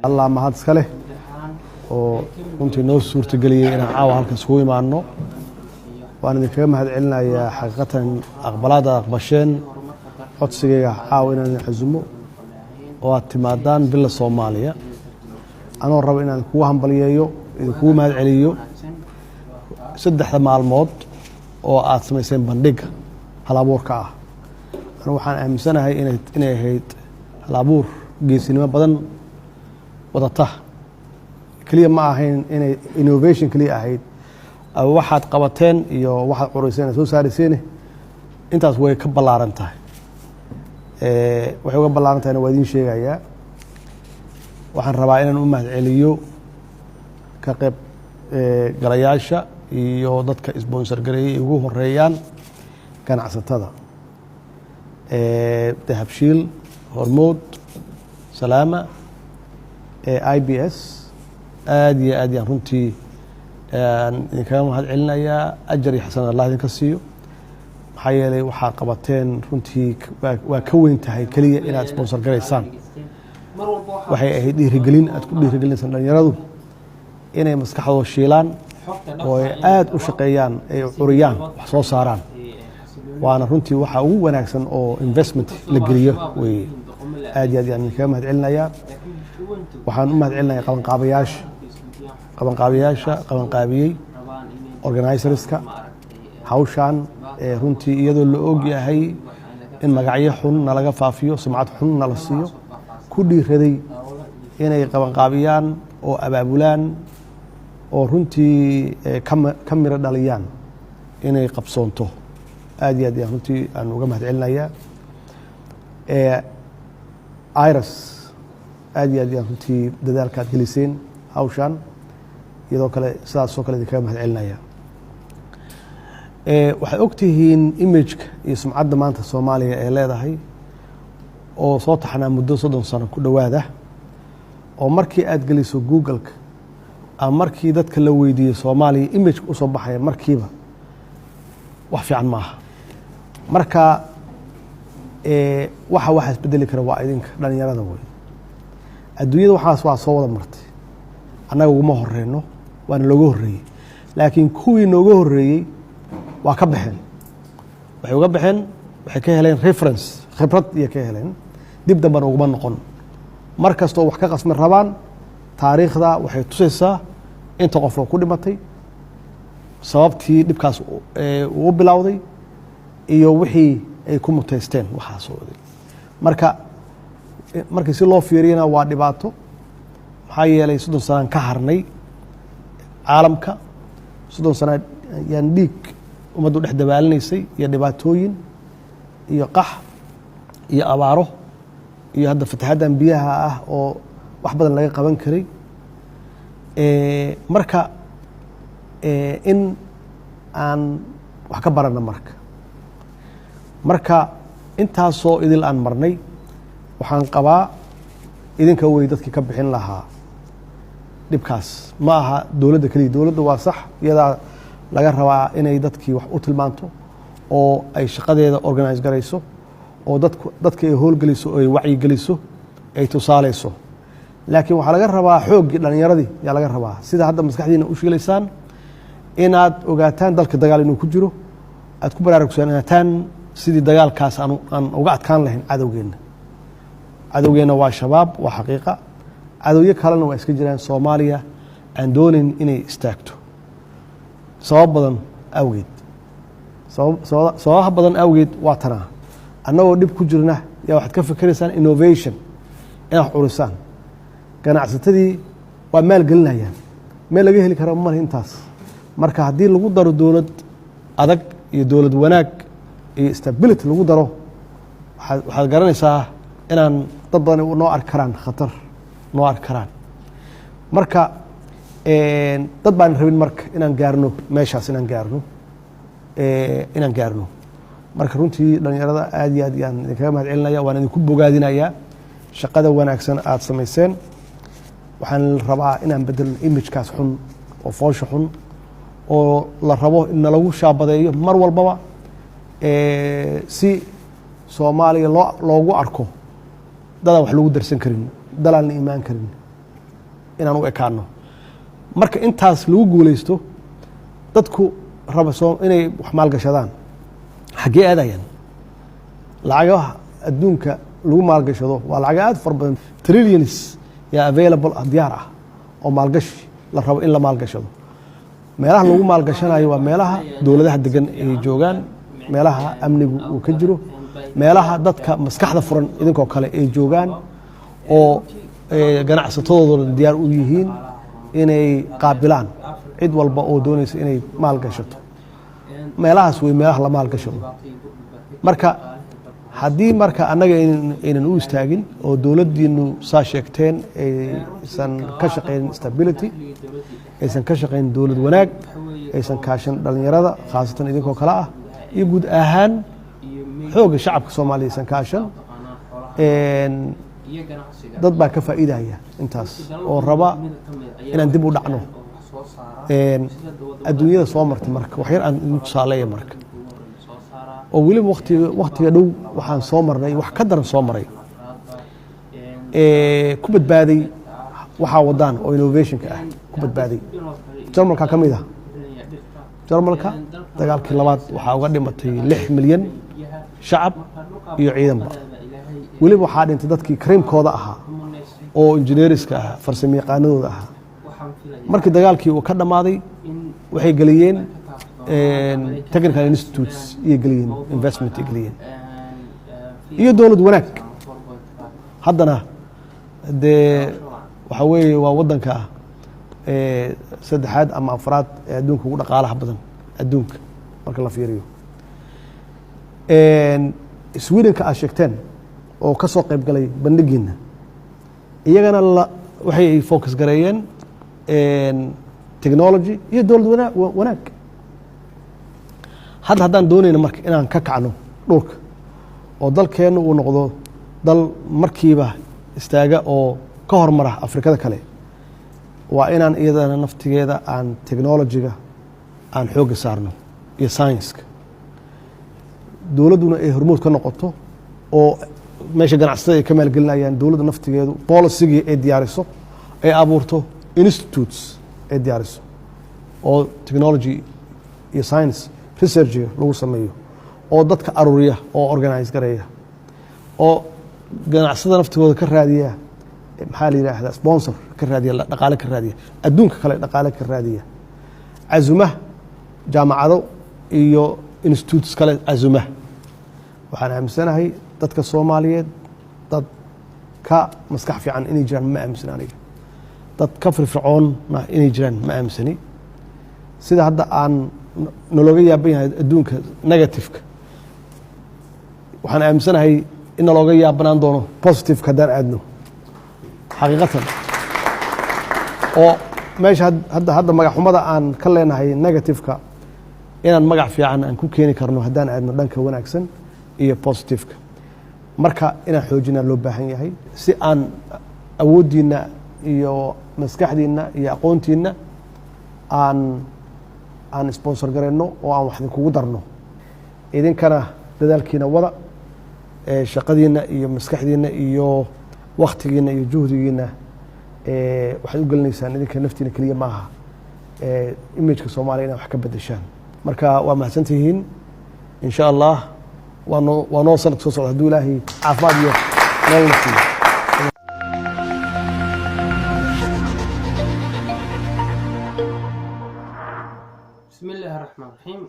Allah mahad iska leh oo runtii noo suurtageliyey inaan caawa halkan isugu imaano. Waan idinkaga mahad celinayaa xaqiiqatan aqbalaad aad aqbasheen codsigayga caawa inaan idin casumo oo aad timaadaan Villa Soomaaliya, anoo raba inaan kugu hambaliyeeyo, idinkugu mahad celiyo 3da maalmood oo aad samayseen bandhigga hal abuurka ah. Anigu waxaan aaminsanahay inay ahayd hal abuur geesinimo badan wadata. Keliya ma ahayn inay innovation keliya ahayd waxaad qabateen iyo waxaad cureyseen soo saarayseen. Intaas way ka ballaaran tahay. Waxay uga ballaaran tahayna waa idiin sheegayaa. Waxaan rabaa inaan u mahad celiyo ka qayb galayaasha iyo dadka sponsor gareeyay, ay ugu horeeyaan ganacsatada Dahabshiil, Hormood, Salaama, IBS. Aad iyo aad yaan runtii idinkaga mahad celinayaa. Ajar iyo xasan Allah idinka siiyo, maxaa yeelay waxaad qabateen runtii waa ka weyn tahay keliya inaad sponsor garaysaan. Waxay ahayd dhiirigelin aad ku dhiirigelinaysaan dhalinyaradu inay maskaxdooda shiilaan oo ay aada u shaqeeyaan, ay curiyaan, wax soo saaraan. Waana runtii waxa ugu wanaagsan oo investment la geliyo weeye. Aad iyo aad yaan idinkaga mahad celinayaa. Waxaan u mahad celinaya qabanqaabayaasha, qabanqaabayaasha qabanqaabiyey, organizerska hawshan ee runtii iyadoo la og yahay in magacyo xun nalaga faafiyo, sumcad xun nala siiyo, ku dhiiraday inay qabanqaabiyaan oo abaabulaan oo runtii ka miro dhaliyaan inay qabsoonto. Aad iyo aad yaan runtii aan uga mahad celinayaa. IRAS, aad iyo aad yaan runtii dadaalka aad geliseen hawshan iyadoo kale sidaasoo kale idinkaga mahad celinaya. Waxaad ogtihiin imageka iyo sumcadda maanta Soomaaliya ee leedahay oo soo taxnaa muddo 30 sano ku dhowaada, oo markii aad geliso Google-ka ama markii dadka la weydiiyo Soomaaliya, imageka usoo baxaya markiiba wax fiican maaha. Marka waxa isbedeli kara waa idinka dhalinyarada wey. Adduunyada waxaas waa soo wada martay, annaga uguma horeyno, waana looga horreeyey, laakiin kuwii nooga horreeyey waa ka baxeen. Waxay uga baxeen, waxay ka heleen reference, khibrad iyo ka heleen, dib dambena uguma noqon. Mar kastoo wax ka qasmi rabaan, taariikhda waxay tusaysaa inta qof oo ku dhimatay, sababtii dhibkaas uu bilowday iyo wixii ay ku muteysteen waxaasoo oday. Marka markii si loo fiiriyana waa dhibaato, maxaa yeelay 30 sanaan ka harnay caalamka. 30 sana yaan dhiig ummaddu dhex dabaalinaysay iyo dhibaatooyin iyo qax iyo abaaro iyo hadda fatahaaddan biyaha ah oo wax badan laga qaban karay. Marka in aan wax ka baranno, marka intaasoo idil aan marnay, waxaan qabaa idinka wey dadkii ka bixin lahaa dhibkaas. Ma aha dowladda keliya. Dowladda waa sax, iyadaa laga rabaa inay dadkii wax u tilmaanto oo ay shaqadeeda organize garayso oo dadka ay howlgeliso oo ay wacyigeliso, ay tusaaleyso. Laakiin waxaa laga rabaa xooggii dhalinyaradii yaa laga rabaa. Sida hadda maskaxdiina u shiilaysaan, inaad ogaataan dalka dagaal inuu ku jiro, aad ku baraarugsanataan sidii dagaalkaas aan uga adkaan lahayn cadowgeenna. Cadowgeenna waa Shabaab, waa xaqiiqa. Cadowyo kalena waa iska jiraan Soomaaliya aan doonayn inay istaagto sabab badan awgeed. Sababaha badan awgeed waa tanaa. Annagoo dhib ku jirna yaa waxaad ka fikiraysaan innovation, inaad wax curisaan. Ganacsatadii waa maalgelinayaan, meel laga heli kara male intaas. Marka haddii lagu daro dowlad adag iyo dowlad wanaag iyo stability lagu daro, waxaad garanaysaa inaan dad badan noo arki karaan, khatar noo arki karaan. Marka dad baan rabin marka inaan gaarno meeshaas, inaan gaarno. Marka runtii dhalinyarada aad iyo aad yaan idinkaga mahad celinaya, waan idinku bogaadinayaa shaqada wanaagsan aad samayseen. Waxaan rabaa inaan bedelno imagekaas xun oo foosha xun oo la rabo in nalagu shaabadeeyo mar walbaba, si Soomaaliya loogu arko dadaan wax lagu darsan karin, dalaan la imaan karin. inaan u ekaano. Marka intaas lagu guuleysto, dadku raba soo inay wax maalgashadaan xaggee aadayaan? Lacagaha adduunka lagu maalgashado waa lacaga aad u fara badan, trillions yaa available ah, diyaar ah, oo maalgashi la rabo in la maalgashado. Meelaha lagu maalgashanayo waa meelaha dowladaha degan ay joogaan, meelaha amnigu uu ka jiro, meelaha dadka maskaxda furan idinkoo kale ay joogaan, oo ganacsatadooduna diyaar u yihiin inay qaabilaan cid walba oo doonaysa inay maalgashato. Meelahaas wey meelaha la maalgashado. Marka haddii marka annaga aynan u istaagin oo dowladdiinu saa sheegteen aysan ka shaqaynin stability, aysan ka shaqaynin dowlad wanaag, aysan kaashan dhalinyarada, khaasatan idinkoo kale ah, iyo guud ahaan xoogga shacabka Soomaaliya aysan kaashan, dad baa ka faa'iidaya intaas oo raba inaan dib u dhacno. Adduunyada soo martay marka wax yar aan idin tusaaleeya marka, oo weliba waktiga dhow waxaan soo marnay wax ka daran soo maray, ku badbaaday waxaa wadaan oo innovationka ah ku badbaaday. Jarmalka ka mid ah. Jarmalka dagaalkii labaad waxaa uga dhimatay 6 milyan shacab iyo ciidanba. Weliba waxaa dhintay dadkii creamkooda ahaa oo injineeriska ahaa, farsamo yaqaanadooda ahaa. Markii dagaalkii uu ka dhammaaday, waxay geliyeen technical institutes iyay geliyeen, investment ay geliyeen iyo dowlad wanaag. Haddana dee waxa weeye waa waddanka saddexaad ama afraad ee adduunka ugu dhaqaalaha badan adduunka marka la fiiriyo. Swedenka aad sheegteen oo ka soo qayb galay bandhigiina, iyagana waxay focus gareeyeen technology iyo dowlad wanaag. Hadda haddaan doonayna marka inaan ka kacno dhulka oo dalkeennu uu noqdo dal markiiba istaaga oo ka hormara Afrikada kale, waa inaan iyadana naftigeeda aan technologyga aan xoogga saarno iyo science-ka, dowladduna ay hormood ka noqoto oo meesha ganacsatada ay ka maalgelinayaan, dowladda naftigeedu policygii ay diyaariso, ay abuurto institutes ay diyaariso oo technology iyo science researchiga lagu sameeyo, oo dadka aruuriya oo organize gareeya, oo ganacsada naftigooda ka raadiya, maxaa la yidhaahdaa, sponsor ka raadiya, dhaqaale ka raadiya adduunka kale, dhaqaale ka raadiya, casuma jaamacado iyo institutes kale casuma. Waxaan aaminsanahay dadka Soomaaliyeed dad ka maskax fiican inay jiraan ma aaminsan aniga, dad ka firfircoonna inay jiraan ma aaminsani. Sida hadda aan nalooga yaaban yahay adduunka negativeka, waxaan aaminsanahay in nalooga yaabanaan doono positiveka haddaan aadno xaqiiqatan, oo meesha hadda magaxxumada aan ka leenahay negativeka inaan magac fiican aan ku keeni karno haddaan aadno dhanka wanaagsan iyo positiveka. Marka inaan xoojinaa loo baahan yahay si aan awooddiinna iyo maskaxdiinna iyo aqoontiinna aan sponsor garayno oo aan wax idinkugu darno. Idinkana dadaalkiina wada, shaqadiinna iyo maskaxdiinna iyo waktigiinna iyo juhdigiinna waxaad u gelinaysaan idinka naftiina keliya maaha, imageka Soomaaliya inaad wax ka bedeshaan. Marka waa mahadsantihiin. Insha Allah waa noo sanadka soo socda hadduu Ilaahay caafimaad iyo nolol na siiyo. بسم الله الرحمن الرحيم.